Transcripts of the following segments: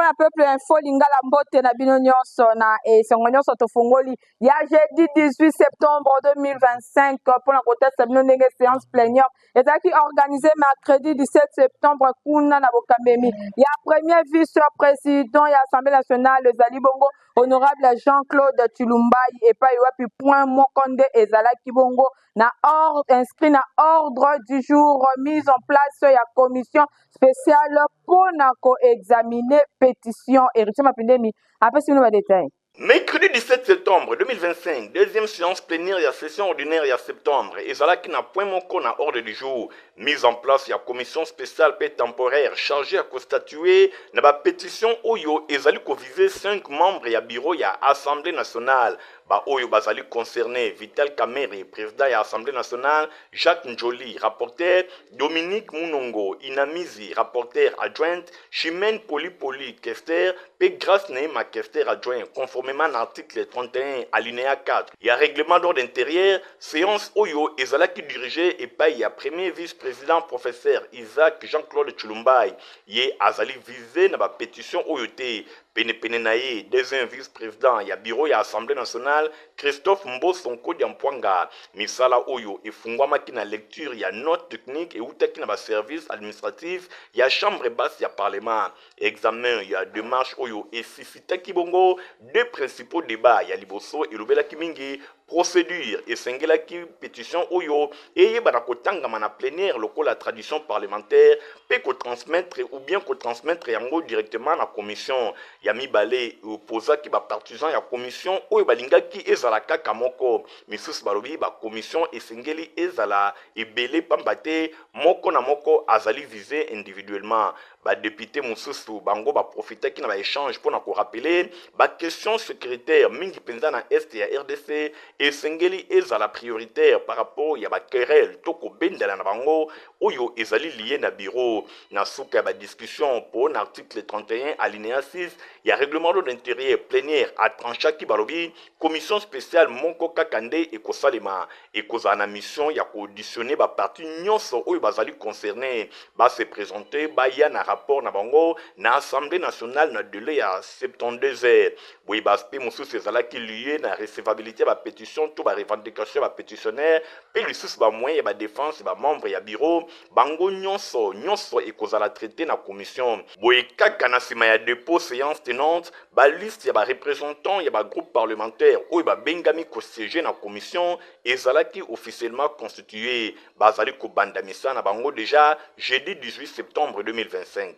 Bana peuple, Info Lingala, mbote na bino nyonso na esengo nyonso. Tofungoli ya jeudi 18 septembre 2025 mpona kotesta bino ndenge séance plénière ezalaki organisé mercredi 17 septembre kuna na bokambemi ya premier vice président ya Assemblée nationale, ezali bongo honorable Jean-Claude Tshilumbayi, epai wapi point moko nde ezalaki bongo na ordre inscrit na ordre du jour: mise en place ya commission spéciale mpona koexaminer pétition. Héritier Mapindemi apesi bino badétails. Mercredi 17 septembre 2025, deuxième séance plénière ya session ordinaire ya septembre ezalaki na point moko na ordre du jour: mise en place ya commission spéciale mpe temporaire chargée ya kostatuer na bapétition oyo ezali koviser 5 membres ya bureau ya Assemblée nationale. Baoyo bazali concerné: Vital Kamerhe, président ya Assemblée nationale, Jacques Ndjoli, rapporteur, Dominique Munongo Inamizi, rapporteur adjointe, Chimène Polipoli, questeur, mpe Grâce Neema, questeur adjoint. Conformément na article 31 alinéa 4 ya règlement d'ordre intérieur, séance oyo ezalaki dirigé epai ya premier vice-président, professeur Isaac Jean-Claude Tshilumbayi. Ye azali visé na bapétition oyo te. Penepene na ye, deuxième vice-président ya bureau ya Assemblée nationale, Christophe Mboso Nkodia Mpwanga. Misala oyo efungwamaki na lecture ya note technique eutaki na baservice administratif ya chambre basse ya parlement. Examen ya démarche oyo esuscitaki bongo deux principaux débats. Ya liboso elobelaki mingi procédure: esengelaki pétition oyo eyebana kotangama na plénière lokola tradition parlementaire mpe kotransmettre ou bien kotransmettre yango directement na commission. Ya mibale opozaki bapartisan ya commission oyo balingaki ezala kaka moko. Misusu balobi bacommission esengeli ezala ebele, pamba te moko na moko azali visé individuellement. Badéputé mosusu bango baprofitaki na baéchange mpona korappeler baquestion sécuritaire, mingi mpenza na est ya RDC, esengeli ezala prioritaire par rapport ya baquerelle to kobendela na bango oyo ezali lié na bureau. Na suka ya badiscussion mpo na article 31 alinéa 6 ya règlement d'ordre intérieur, plénière atranchaki. Balobi commission spéciale moko kaka nde ekosalema, ekozala na mission ya koauditionner baparti nyonso oyo bazali concerné, base présenter, baya na rapport na bango na Assemblée nationale na délai ya 72 heures. Boye baaspect mosusu ezalaki lié na recevabilité ya bapétition to barevendication ya bapétitionnaire, mpe lisusu bamoyen ya badéfense bamembre ya bureau. Bango nyonso nyonso ekozala traité na commission. Boye kaka na nsima ya dépôt séance tenante, baliste ya bareprésentant ya bagroupe parlementaire oyo babengami kosiéger na commission ezalaki officiellement constitué. Bazali kobanda misala na bango déjà jeudi 18 septembre 2025.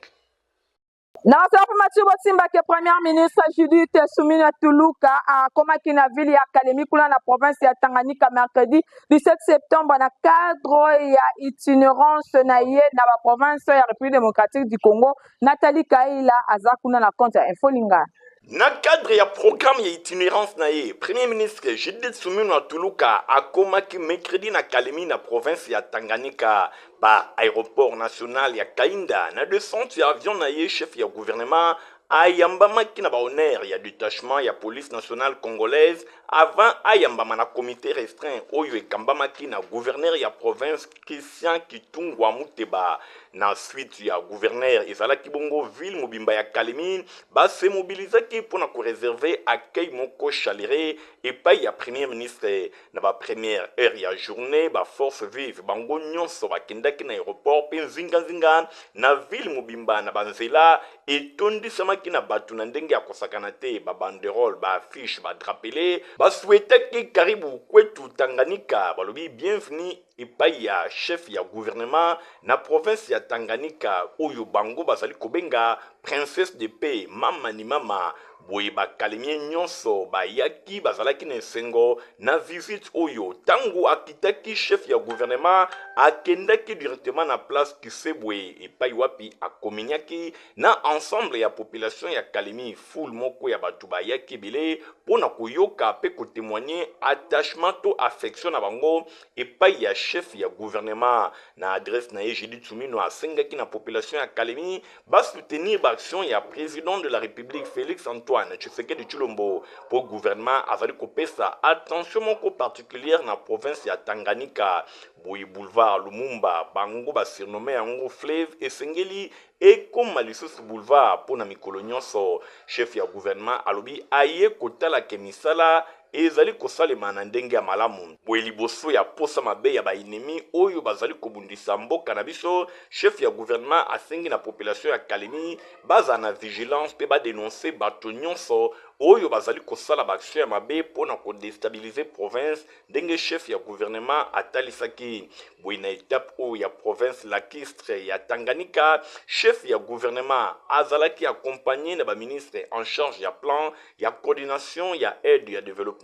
Na mpe Mathieu Botimbake, premier ministre Judith Suminwa Tuluka akomaki na ville ya Kalemi kuna na province ya Tanganyika mercredi 17 septembre na cadre ya itinérance na ye na baprovince ya République démocratique du Congo. Nathalie Kaila aza kuna na compte ya Info Lingala. Na cadre ya programme ya itinérance na ye, premier ministre Judith Suminwa Tuluka akomaki mercredi na Kalemi, na province ya Tanganyika, ba aéroport national ya Kainda. Na descente ya avion na ye, chef ya gouvernement ayambamaki na bahonneur ya détachement ya Police nationale congolaise avant ayambama na comité restreint oyo ekambamaki na gouverneur ya province, Christian Kitungwa Muteba. Na suite ya gouverneur, ezalaki bongo ville mobimba ya Kalemi basemobilizaki mpona koréserver accueil moko chaleureux epai ya premier ministre. Na bapremière heure ya journée, baforce vive bango nyonso bakendaki na aéroport mpe nzinganzinga na ville mobimba. Na banzela etondisamaki na bato na ndenge ya kosakana te, babanderole, baaffiche, badrapeaux. Basouhaitaki "Karibu kwetu Tanganyika", balobi bienvenue epai ya chef ya gouvernement na province ya Tanganyika oyo bango bazali kobenga princesse de paix, mama ni mama. Boye bakalemie nyonso bayaki, bazalaki na esengo na visite oyo. Ntango akitaki, chef ya gouvernement akendaki directement na place Kisebwe epai wapi akominiaki na ensemble ya population ya Kalemi. Foule moko ya bato bayaki ebele mpo na koyoka mpe kotémoigner attachement to affection na bango epai ya chef ya gouvernement. Na adresse na ye, Judith Suminwa asengaki na population ya Kalemi basoutenir baaction ya président de la République, Félix Antoine. Antoine Tshisekedi Tshilombo mpo gouvernement azali kopesa attention moko particulière na province ya Tanganyika. Boye boulevard Lumumba, bango ba surnomme yango fleuve, esengeli ekoma lisusu boulevard mpo na mikolo nyonso. Chef ya gouvernement alobi aye kotala ke misala ezali kosalema na ndenge ya malamu. Boye liboso ya posa mabe ya ba ennemis oyo bazali kobundisa mboka na biso, chef ya gouvernement asengi na population ya Kalemi bazala na vigilance mpe ba denoncer bato nyonso oyo bazali kosala ba action ya mabe mpo na ko destabiliser province, ndenge chef ya gouvernement atalisaki. Boye na etape oyo ya province lacustre ya Tanganyika, chef ya gouvernement azalaki accompagner na ba ministres en charge ya plan ya coordination ya aide ya developpement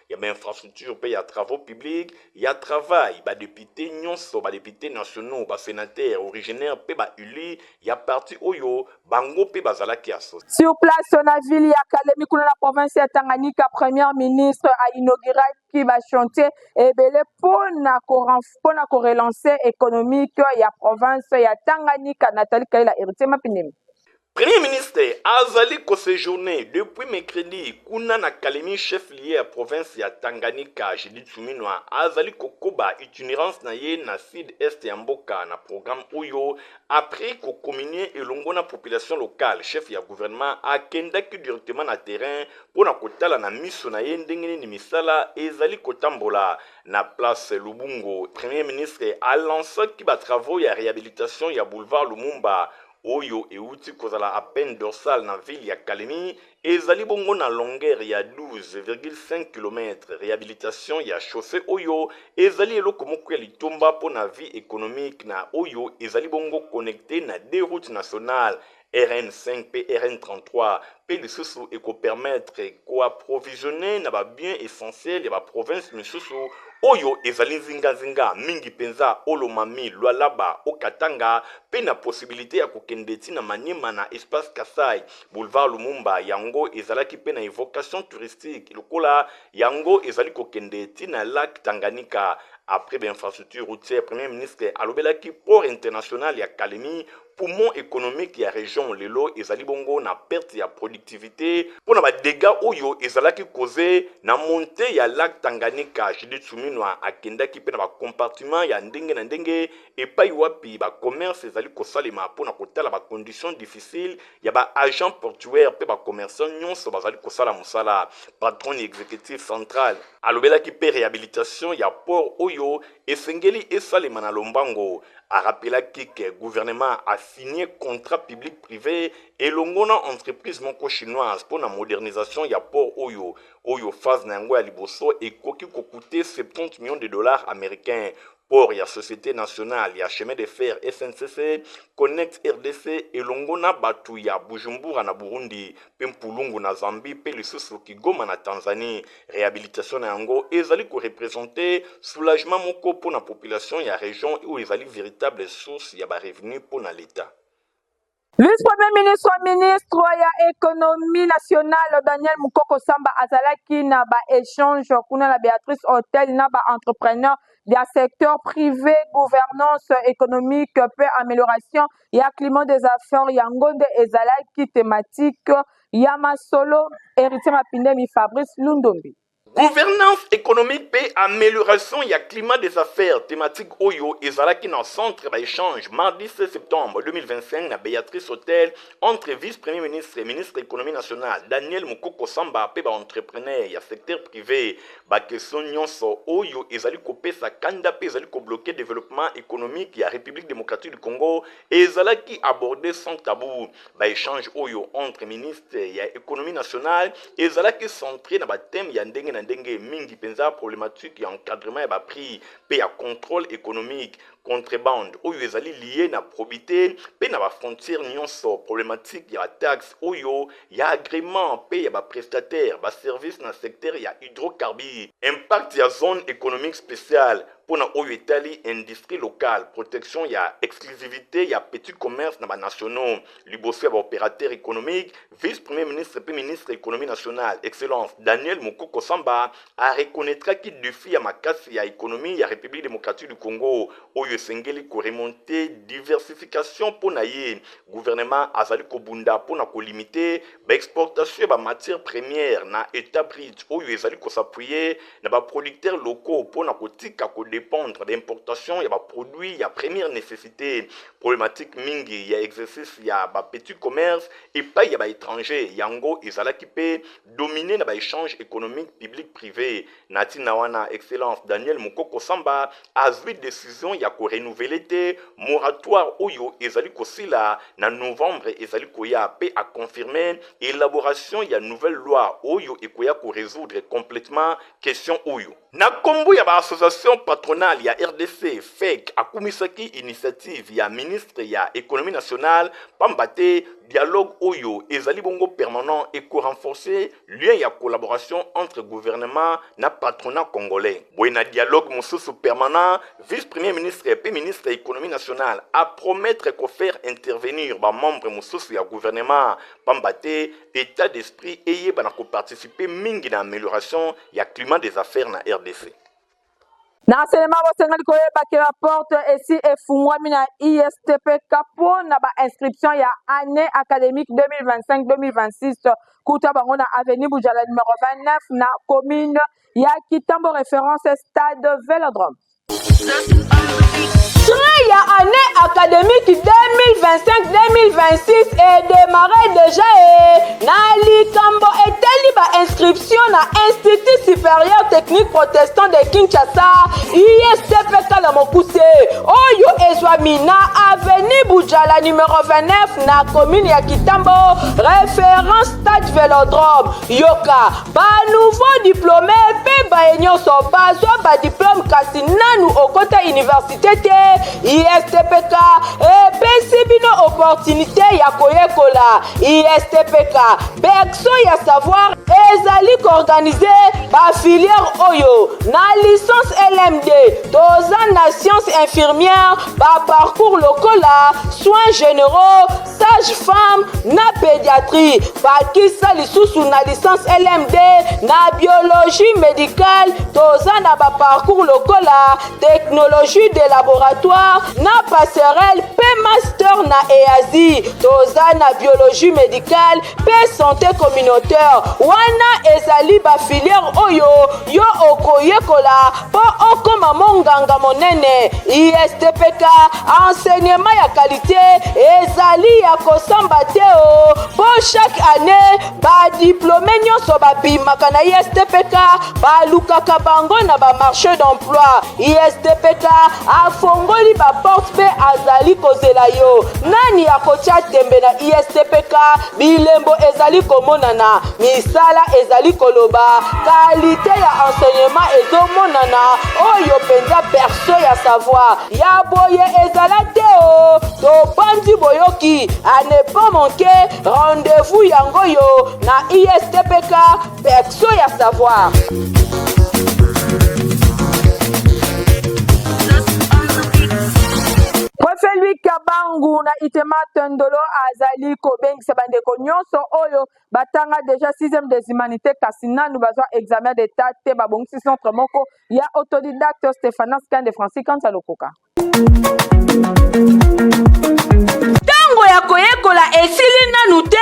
ya ba infrastructures mpe ya travaux publics, ya travail, ba deputes nyonso, ba deputes nationaux, ba senateurs originaires mpe ba elus ya parti oyo bango mpe bazalaki associes. Sur place na ville ya Kalemi kuna na province ya Tanganyika, Premier ministre a inauguraki ba chantiers ebele mpona ko relancer économique ya province ya Tanganyika. Nathalie Kaila, Héritier Mapinemi. Premier ministre azali ko sejourner depuis mercredi kuna na Kalemi, chef-lieu ya province ya Tanganyika. Judith Suminwa azali kokoba itinérance na ye na sud-est ya mboka na programme oyo. Après kocommunier elongo na population locale, chef ya gouvernement akendaki directement na terrain mpo na kotala na miso na ye ndenge nini misala ezali kotambola. Na place Lubungo, Premier ministre alansaki batravaux ya réhabilitation ya boulevard Lumumba oyo euti kozala à peine dorsale na ville ya Kalemi. Ezali bongo na longueur ya 12,5 km. Réhabilitation ya chaussée oyo ezali eloko moko ya litomba mpo na vie économique na oyo ezali bongo connecté na deux routes nationales, RN5 mpe RN33, mpe lisusu ekopermettre koapprovisionner na babiens essentiels ya baprovince misusu oyo ezali nzingazinga, mingi mpenza Haut-Lomami, Lualaba, Haut-Katanga, mpe na possibilité ya kokende ntina Maniema na espace Kasai. Boulevard Lumumba yango ezalaki mpe na évocation touristique lokola yango ezali kokende ntina lac Tanganyika. Après bainfrastructure routière, Premier ministre alobelaki port international ya Kalemi, poumon économique ya région. Lelo ezali bongo na perte ya productivité mpo na badégâts oyo ezalaki causé na montée ya lac Tanganyika. Judith Suminwa akendaki mpe na bacompartiment ya ndenge na ndenge epai wapi bacommerce ezali kosalema mpo na kotala bacondition difficile ya baagent portuaire mpe bacommerçant nyonso bazali kosala mosala. Patron exécutif central alobelaki mpe réhabilitation ya port oyo esengeli esalema na lombango. Arapelaki ke gouvernement asigné contrat public privé elongo na entreprise moko chinoise mpo na modernisation ya port oyo phase na yango ya liboso ekoki kocoûter 70 millions de dollars américains. Port ya Société nationale ya chemin de fer SNCC Connect RDC elongo na bato ya Bujumbura na Burundi mpe Mpulungu na Zambie mpe lisusu Kigoma na Tanzanie. Réhabilitation na yango ezali koreprésenter soulagement moko mpo na population ya région oyo ezali véritable source ya barevenu mpo na l'État. Vice-premier ministre, ministre ya Économie nationale, Daniel Mukoko Samba azalaki na baéchange kuna na Béatrice Hotel na baentrepreneur ya secteur privé. Gouvernance économique mpe amélioration ya climat des affaires, yango nde ezalaki thématique ya masolo. Héritier Mapindemi, Fabrice Lundombi. Gouvernance économique mpe amélioration ya climat des affaires, thématique oyo ezalaki na centre baéchange mardi 16 septembre 2025 na Béatrice Hotel entre vice-premier ministre et ministre Économie nationale Daniel Mukoko Samba mpe baentrepreneur ya secteur privé. Baquestion nyonso oyo ezali kopesa kanda mpe ezali kobloquer développement économique ya République démocratique du Congo ezalaki abordé sans tabou. Baéchange oyo entre ministre ya Économie nationale ezalaki centré na bathème ya ndenge na ndenge, mingi mpenza problématique ya encadrement ya baprix mpe ya contrôle économique, contrebande oyo ezali lié na probité mpe na bafrontière nyonso, problématique ya bataxe oyo ya agrément mpe ya baprestataire baservice na secteur ya hydrocarbure, impact ya zone économique spéciale mpona oyo etali industrie locale, protection ya exclusivité ya petit commerce na banationaux. Liboso ya baopérateur économique, vice-premier ministre mpe ministre Économie nationale, Excellence Daniel Mukoko Samba, areconnaîtraki défi ya makasi ya économie ya République démocratique du Congo oyo oyo esengeli ko remonter diversification mpo na ye gouvernement azali kobunda mpo na ko limiter ba exportation ya ba matières premières na etat brut oyo ezali ko s'appuyer na ba producteurs locaux mpo na kotika ko dépendre d'importation ya ba produits ya première nécessité. Problématique mingi ya exercice ya ba petits commerces epai ya ba étrangers yango ezalaki mpe dominer na ba échanges économiques public privé. Na ntina wana, Excellence Daniel Mukoko Samba azwi decision ya ko renouveler te moratoire oyo ezali kosila na novembre ezali koya mpe a confirmer elaboration ya nouvelle loi oyo ekoya ko resoudre complètement question oyo. Na kombo ya ba associations patronales ya rdc, FEC akumisaki initiative ya ministre ya Economie nationale pamba te dialogue oyo ezali bongo permanent eko renforcer lien ya collaboration entre gouvernement na patronat congolais. Boye na dialogue mosusu permanent, vice-premier ministre mpe ministre ya Economie nationale a promettre ko faire intervenir ba membres mosusu ya gouvernement pamba te etat d'esprit eyeba na ko participer mingi na amelioration ya climat des affaires na rdc. Na enseignement bosengeli koyeba ke ba porte esi efungwami na ISTPK mpo na ba inscription ya annee académique 2025-2026 kuta bango na avenue Bujala numero 29 na commune ya Kitambo référence stade Velodrome. Train ya année académique 2025-2026 edémarre déjà e na likambo etali ba inscription na Institut supérieur technique protestant de Kinshasa ISTPK na mokuse oyo ezwami na avenue Bujala numero 29 na commune ya Kitambo référence stade Velodrome yoka Ba nouveaux diplome mpe baye nyonso bazwa ba diplome kasi nanu okota universite te, ISTPK epesi bino opportunite ya koyekola. ISTPK, berceau ya savoir, ezali koorganize ba filière oyo na licence LMD toza na science infirmière, ba parcours lokola soins généraux, sage femme na pédiatrie bakisa lisusu na licence lmd na biologie médicale toza na baparcours lokola technologie de laboratoire na passerelle mpe master na eazi toza na biologie médicale mpe santé communautaire wana ezali bafilière oyo yo okoyekola mpo okoma monganga monene. ISTPK enseignement ya qualité ezali ya kosamba te o mpo chaque année badiplome nyonso babimaka na ISTPK balukaka bango na bamarché d'emploi. ISTPK afongoli baporte mpe azali kozela yo. Nani akotya tembe na ISTPK? Bilembo ezali komonana, misala ezali koloba, kalite ya enseignement ezomonana, oyo mpenza berceau ya savoir ya boye ezala te o. Tobandi boyoki, à ne pas manquer, rendez-vous yango yo na ISTPK, berceau ya savoir. Préfet Louis Kabangu na Itemate Ndolo azali kobengisa bandeko nyonso oyo batanga deja 6e des humanités kasi nanu bazwa examen d'etat te babongisi centre moko ya autodidacte Stephanas Kande Francis Kanza Lokoka. Ntango ya koyekola esili nanu te.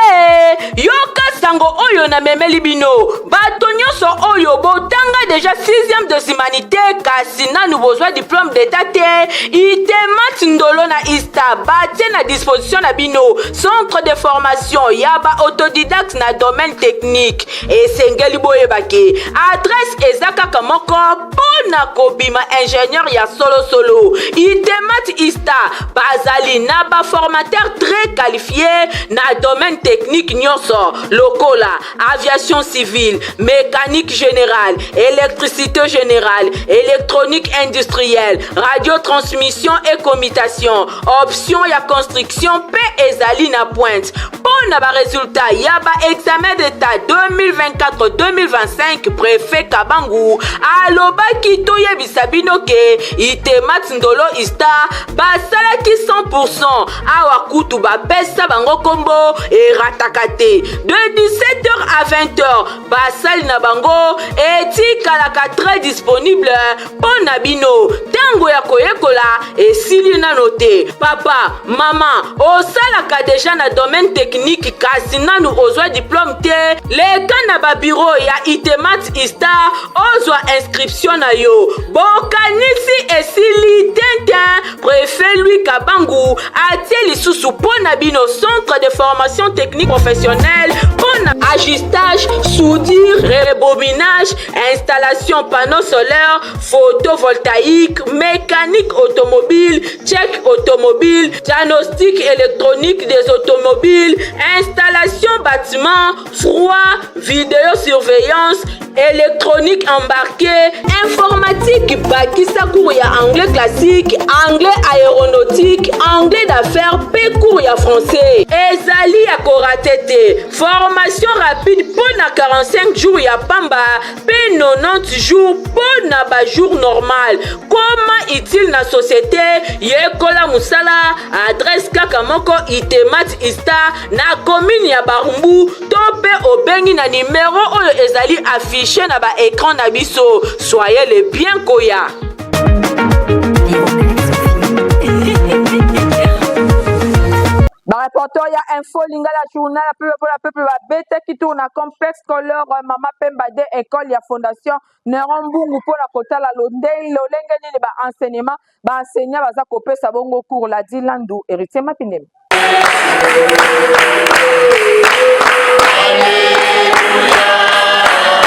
Yoka sango oyo namemeli bino. Bato nyonso oyo botanga deja 6e des humanités kasi nanu bozwa diplome d'etat te, Itemat Ndolo na Ista batie na disposition na bino centre de formation ya ba autodidacte na domaine technique. Esengeli boyeba ke adresse eza kaka moko mpo na kobima ingénieur ya solosolo. Itemat Ista bazali na ba formateurs très qualifiés na domaine technique nyonso lokola aviation civile, mécanique générale, électricité générale, électronique industrielle, radiotransmission et commutation, option ya construction mpe ezali na pointe. Mpo na ba résultats ya ba examen d'état 2024-2025, préfet Kabangu alobaki toyebisa bino ke Itemat Ndolo Ista basalaki 100% awa kutu bapesa bango kombo erataka te. De 17h à 20h basali na bango etikalaka très disponible mpo na bino. Ntango ya koyekola esili nano te. Papa, mama, osalaka deja na domaine technique kasi nanu ozwa diplome te? Leka na babiro ya Itemat Istar ozwa inscription na yo. Bokanisi esili tintin. Prefet Louis Kabangu atie lisusu mpo na bino centre de formation technique professionnelle mpo na ajustage, soudure, rebobinage, installation panneau solaire, photovoltaïque, mécanique automobile, check automobile, diagnostic électronique des automobiles, installation bâtiment, froid, vidéosurveillance, électronique embarquée, informatique, bakisa cours ya anglais classique, anglais aéronautique, anglais d'affaires pe cours ya français. Ezali ya korate te. Formation rapide mpo na 45 jours ya pamba pe 90 jours mpo na ba jours normal. Koma utile na société, yekola mosala, adresse kaka moko Itemat Ista na commune ya Barumbu to mpe obengi na nimero oyo ezali affiche na ba écran na biso. Soyez le bien koya. Bareporter ya Info Lingala, journal ya peuple mpo na peuple, babetaki tour na complexe scolaire Mama Pemba de école ya Fondation Neron Mbungu mpo na kotala lolenge nini baenseignement, baenseignant baza kopesa bongo cours. Ladi Landu, Héritier Mapindemi.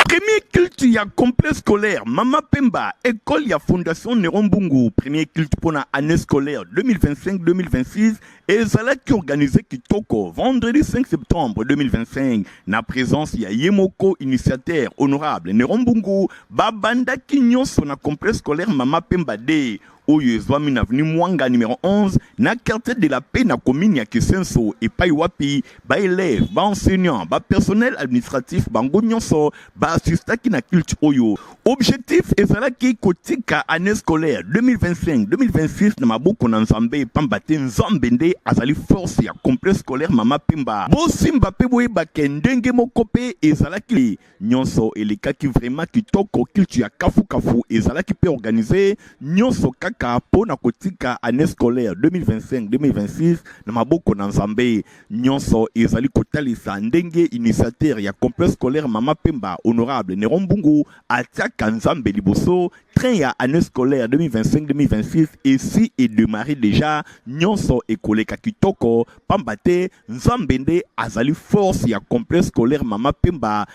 Premier culte ya complexe scolaire Mama Pemba, école ya Fondation Neron Mbungu. Premier culte pour la année scolaire 2025-2026 ezalaki organisé kitoko vendredi 5 septembre 2025 na présence ya ye moko initiateur, honorable Neron Mbungu. Babandaki nyonso na complexe scolaire Mama Pemba D oyo ezwami na avenue Mwanga numéro 11 na quartier de la Paix na commune ya Kisenso, epai wapi baélève, baenseignant, bapersonnel administratif, bango nyonso baassistaki na culte oyo. Objectif ezalaki kotika année scolaire 2025-2026 na maboko na Nzambe, pamba te Nzambe nde azali force ya complexe scolaire Mama Pemba. Bosimba mpe boyebake ndenge moko mpe ezalaki nyonso elekaki vraiment kitoko. Culte ya kafukafu ezalaki mpe organisé, nyonso kaka mpo na kotika année scolaire 2025-2026 na maboko na Nzambe. Nyonso ezali kotalisa ndenge initiateur ya complexe scolaire Mama Pemba, honorable Neron Mbungu, atiaka Nzambe liboso. Train ya année scolaire 2025-2026 esi edémarré déjà, nyonso ekoleka kitoko, pamba te Nzambe nde azali force ya complexe scolaire Mama Pemba.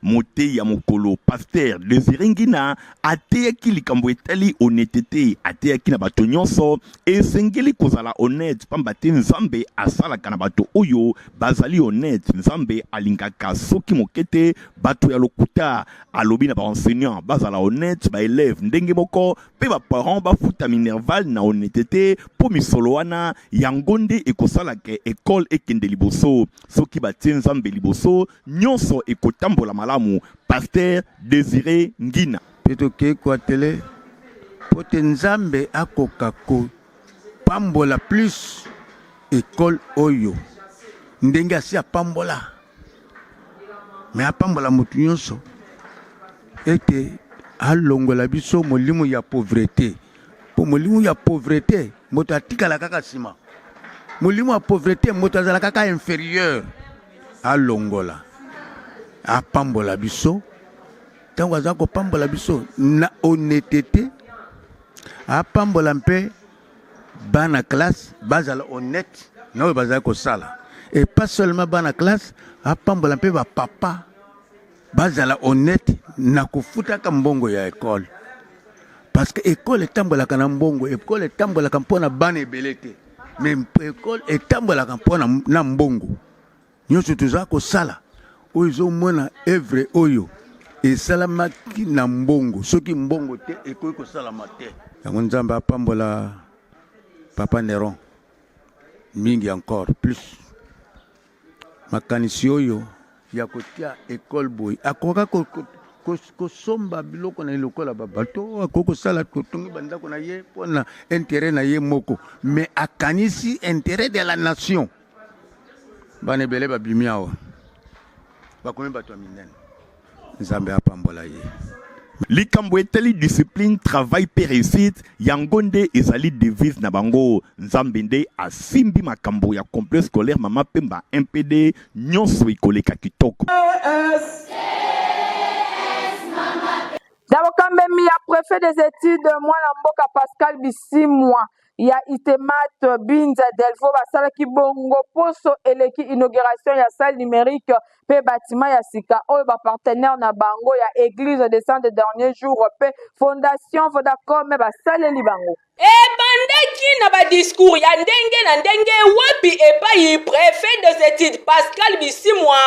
Motei ya mokolo, pasteur Désiré Ngina, ateyaki likambo etali honnêteté. Ateyaki na bato nyonso esengeli kozala honnête, pamba te Nzambe asalaka na bato oyo bazali honnête. Nzambe alingaka soki moke te bato ya lokuta. Alobi na baenseignant bazala honnête, baélève ndenge moko, mpe baparent bafuta minerval na honnêteté, mpo misolo wana yango nde ekosalaka ekole ekende liboso. Soki batie Nzambe liboso, nyonso ekotambola malamu. Pasteur Désiré Ngina. Mpe tokei koatele mpo te Nzambe akoka kopambola plus ekole oyo ndenge asi apambola, me apambola motu nyonso ete alongola biso molimo ya pauvreté, mpo molimo ya pauvreté, moto atikala kaka nsima. Molimo ya pauvreté, moto azala kaka inférieur. Alongola, apambola biso. Ntango aza kopambola biso na honnêteté, apambola mpe bana classe bazala honnête na oyo bazali kosala. Et pas seulement bana classe, apambola mpe bapapa bazala honnête na kofutaka mbongo ya ekole, parce que ekole etambolaka na mbongo. Ekole etambolaka mpona bana ebele te, mais ekole etambolaka mpona na mbongo. Nyonso toza kosala oyo, ezomona œuvre oyo esalamaki na mbongo. Soki mbongo te, ekoki kosalama te. Yango Nzambe apambola papa Neron mingi encore plus. Makanisi oyo ya kotia ekole boye, akoka kosomba biloko na ye lokola babato, akoki kosala kotongi bandako na ye mpona intérêt na ye moko, mais akanisi intérêt de la nation. Bana ebele babimi awa, bakomi bato ya minene. Nzambe apambola ye. Likambo etali discipline, travail pe reussite, yango nde ezali devise na bango. Nzambe nde asimbi makambo ya complexe scolaire Mama Pemba MPD, nyonso ekoleka kitoko. Na bokambemi ya prefet des etudes mwana mboka Pascal Bisimwa ya Itemat Binza Delvaux basalaki bongo poso eleki inauguration ya salle numérique mpe bâtiment ya sika oyo ba partenaire na bango ya Eglise des Saints des Derniers Jours mpe Fondation Vodacom basaleli bango. Ebandaki na ba discours ya ndenge na ndenge wapi epayi prefet des etudes Pascal Bisimwa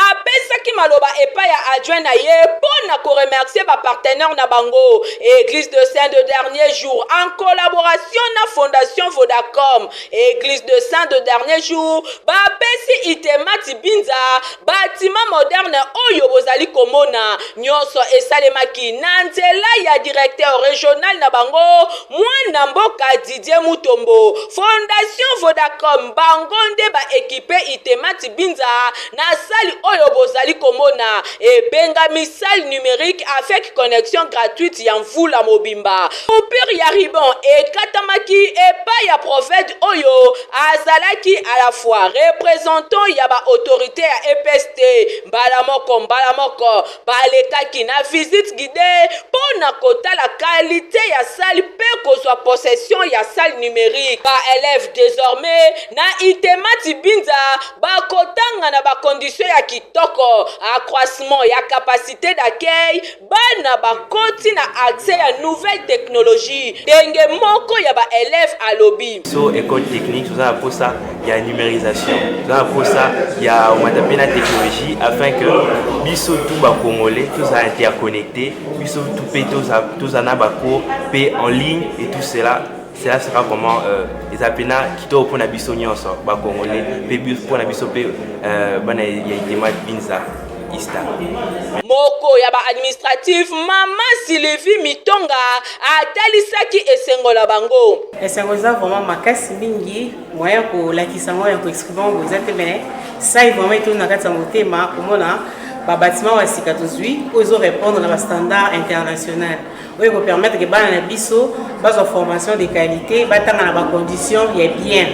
apesaki maloba epai ya adjoint na ye mpo na ko remercier ba partenaires na bango Eglise de Saint de Dernier Jour en collaboration na Fondation Vodacom. Eglise de Saint de Dernier Jour bapesi Itemati Binza batiment moderne oyo bozali komona. Nyonso esalemaki na nzela ya directeur regional na bango mwana mboka Didier Mutombo. Fondation Vodacom bango nde ba equipe Itemati Binza na salle oyo bozali komona ebengami salle numerique avec connexion gratuite ya mvula mobimba. Coupure ya ruban ekatamaki epai ya prophète oyo azalaki à la fois representant ya ba autorites ya EPST. Mbala moko mbala moko balekaki na visite guidee mpo na kotala qualite ya salle mpe kozwa possession ya salle numerique. Ba elèves desormais na Itemati Binza bakotanga na ba conditions ya kitoko, accroissement ya capacite d'accueil, bana bakoti na accès ya nouvelle technologie, ndenge moko ya ba elèves alobi. Biso ecole technique toza na posa ya numerisation, toza na posa ya komata mpe na technologie afin que biso tout ba congolais tozala interconnecte, biso tout mpe tozala na ba cours mpe en ligne et tout cela. Cela sera vraiment euh, eza mpena kitoko mpo na biso nyonso ba congolais mpe mpo na biso mpe euh, bana ya Itema Binza Ista. Moko ya ba administratif mama Sylvie Mitonga atalisaki esengo na bango. Esengo eza vraiment makasi mingi, moyen ya kolakisa yango ya koexprime yango eza te, mais sai vraiment etondi na kati ya motema komona ba bâtiment ya sika tozwi oyo ezo répondre na ba standard international oyo eko permettre ke bana na biso bazwa formation de qualité, batanga na ba conditions ya bien.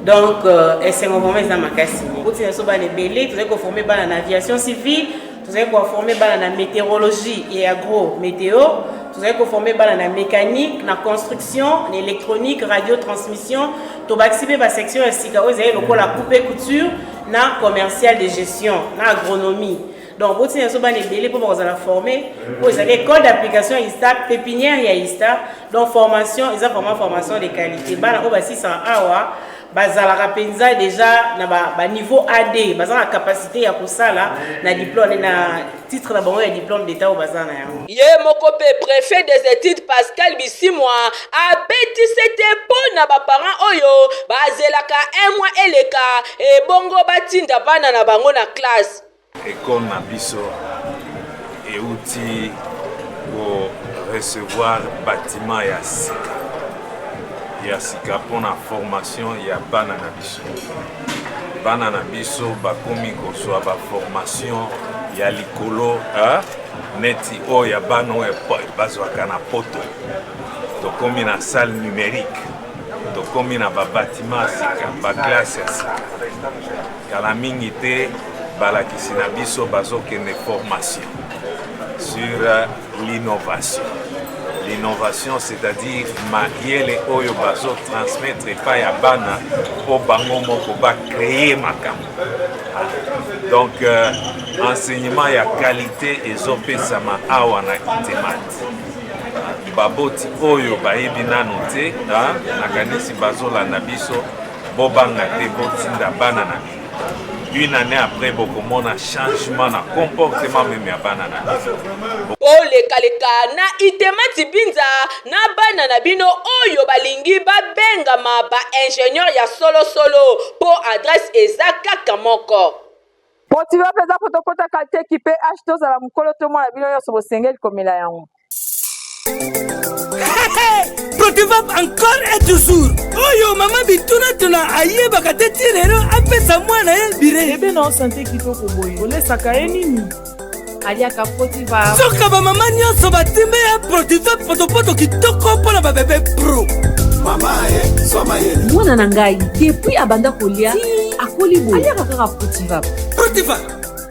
Donc esengo vraiment eza makasi. Boti na biso bana ebele, tozali koforme bana na aviation civile, tozali koforme bana na météorologie et agro météo, tozali koforme bana na mécanique, na construction, na électronique, radio transmission. Tobakisi mpe basection ya sika oyo ezali lokola coupe couture na commercial de gestion na agronomie. Donc boti na biso bana ebele mpo bakozala forme, oyo ezali école d'application ya ISTA, pépinière ya ISTA. Donc formation eza vraiment formation de qualité. Bana oyo basisaka awa bazalaka mpenza déjà na ba niveau AD, baza na capacité ya kosala na diplôme, na titre na bango ya diplôme d'état oyo baza na yango. Ye moko mpe prefet des etudes Pascal Bisimwa abetise te mpo na ba parents oyo bazelaka un mois eleka ebongo batinda bana na bango na classe. Ecole na biso euti ko recevoir bâtiment ya sika ya sika mpona formation ya bana na biso. Bana na biso bakomi kozwa ba formation ya likolo, hein? Neti oyo ya bana oyo bazwaka na poto. Tokomi na salle numérique, tokomi na ba bâtiment ya sika, ba classe ya sika. Kala mingi te balakisi na biso bazokende formation sur l'innovation. L'innovation, c'est-à-dire mayele oyo bazotransmettre epai ya bana mpo bango moko bacreye makambo. Donc enseignement ya qualité ezopesama awa na Itemat. Baboti oyo bayebi nano te, nakanisi bazolanda biso, bobanga te, botinda bana na bino. Une année après bokomona changement na comportement meme ya bana na bino. Bolekaleka na Itemati Binza na bana na bino oyo balingi babengama ba ingenieur ya solosolo mpo adresse eza kaka moko. Motive mpenza mpo tokota qualité équipe H, tozala mokolo to mwana bino nyonso bosengeli komela yango. Protivap encore et toujours. Oyo mama bituna tuna ayebaka te ti lelo apesa mwana ye bire. Bebe na yo sante kitoko boye, olesaka ye nini? Aliaka Protiva. Soka ba mama nyonso batimbe ya Protiva potopoto kitoko mpo na ba bebe pro. Mama ye, zwa mayele. Mwana na ngai depuis abanda kolia ti akoli boye aliaka kaka Protiva. Protiva,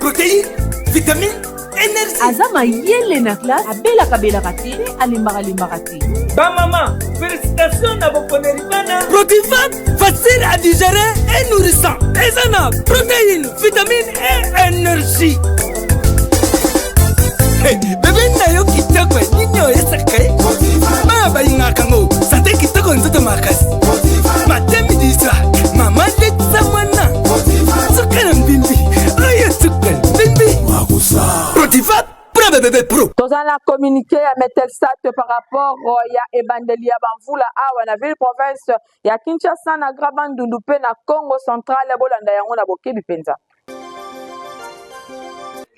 protéine, vitamine, énergie. Aza mayele na classe, abelaka belaka te, mpe alembaka lembaka te. Ba mama, félicitations na boponeli bana. Protiva, facile à digérer et nourrissant. Eza na protéine, vitamine et énergie. Hey, bebe na yo kitoko nini oyesaka ye bana balingaka yango sante kitoko nzoto makasi matemi diswa mama letisa mwana suka na mbimbi oyo suka mbimbi protiva pro bebebe pro. Toza na communiqué ya Metelsat par rapport ya ebandeli ya bamvula awa na ville province ya Kinshasa na Grand Bandundu mpe na Congo central. Bolanda yango na bokebi mpenza.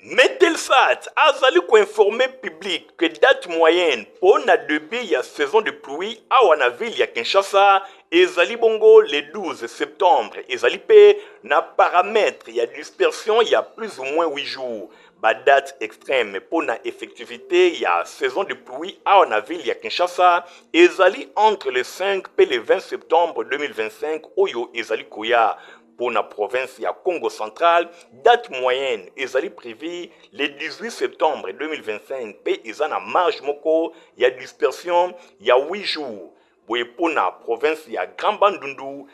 Metelsat azali ko informer public que date moyenne mpo na debut ya saison de pluie awa na ville ya Kinshasa ezali bongo le 12 septembre, ezali mpe na paramètre ya dispersion ya plus ou moins 8 jours. Ba dates extreme mpo na effectivite ya saison de pluie awa na ville ya Kinshasa ezali entre le 5 mpe le 20 septembre 2025 oyo ezali koya. Mpo na province ya Kongo central, date moyenne ezali prevue le 18 septembre 2025 mpe eza na marge moko ya dispersion ya 8 jours. Boye mpo na province ya Grand Bandundu,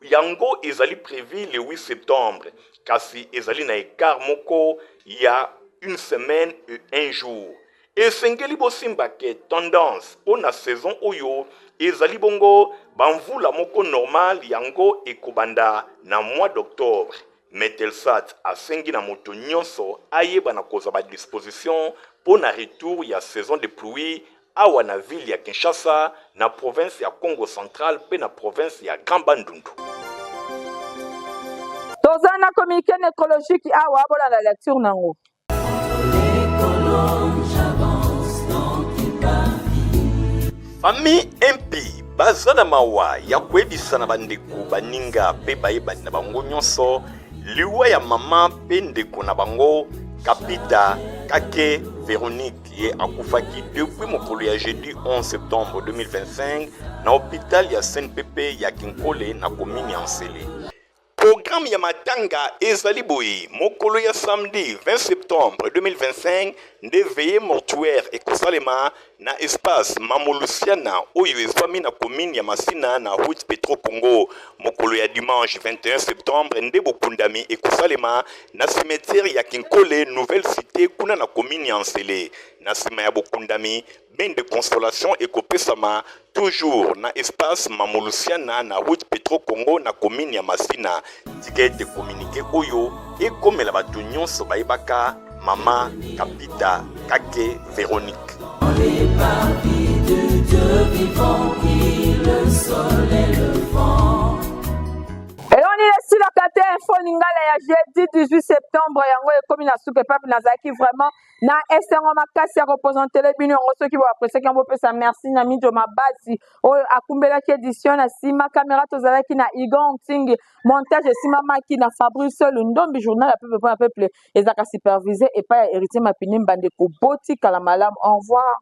yango ezali prevu le 8 septembre, kasi ezali na ecart moko ya une semaine et un jour. Esengeli bosimba ke tendance mpo na saison oyo ezali bongo ba mvula moko normal yango ekobanda na mois d'octobre. Metelsat asengi na moto nionso ayeba na kozwa ba dispositions mpo na retour ya saison de pluie awa na ville ya Kinshasa, na province ya Kongo central mpe na province ya Grand Bandundu. Toza na communiqué necrologique awa, bolanda lecture nango. Famille MP baza na mawa ya koyebisa na bandeko, baninga mpe bayebani na bango nyonso liwa ya mama mpe ndeko na bango Kapita Kake Veronique. Ye akufaki depuis mokolo ya jeudi 11 septembre 2025 na hopital ya CNPP ya Kinkole na commune ya Nsele. Programme ya matanga ezali boye, mokolo ya samedi 20 septembre 2025 nde veillée mortuaire ekosalema na espace Mamo Luciana oyo ezwami na commune ya Masina na route Petro Congo. Mokolo ya dimanche 21 septembre nde bokundami ekosalema na cimetière ya Kinkole Nouvelle Cite kuna na commune ya Nsele. Na sima ya bokundami, bain de consolation ekopesama toujours na espace Mamu Luciana na route Petro Congo na commune ya Masina. Tika ete communique oyo ekomela bato nyonso bayebaka mama Kapita Kake Veronique. Les parvis du Dieu vivant qui le sol et le vent. Eloni esilaka te info lingala ya jeudi 18 septembre yango ekomi na suka epapi nazalaki vraiment na esengo makasi ya kopresentele bino yango soki boapresiaki yango bopesa merci na mijo mabasi oyo akumbelaki edition na nsima kamera tozalaki na igon ntingi montage esimamaki na fabrice lundombi journal ya peuple mpo na peuple ezalaka supervise epai ya héritier mapine mbandeko botikala malamu au revoir.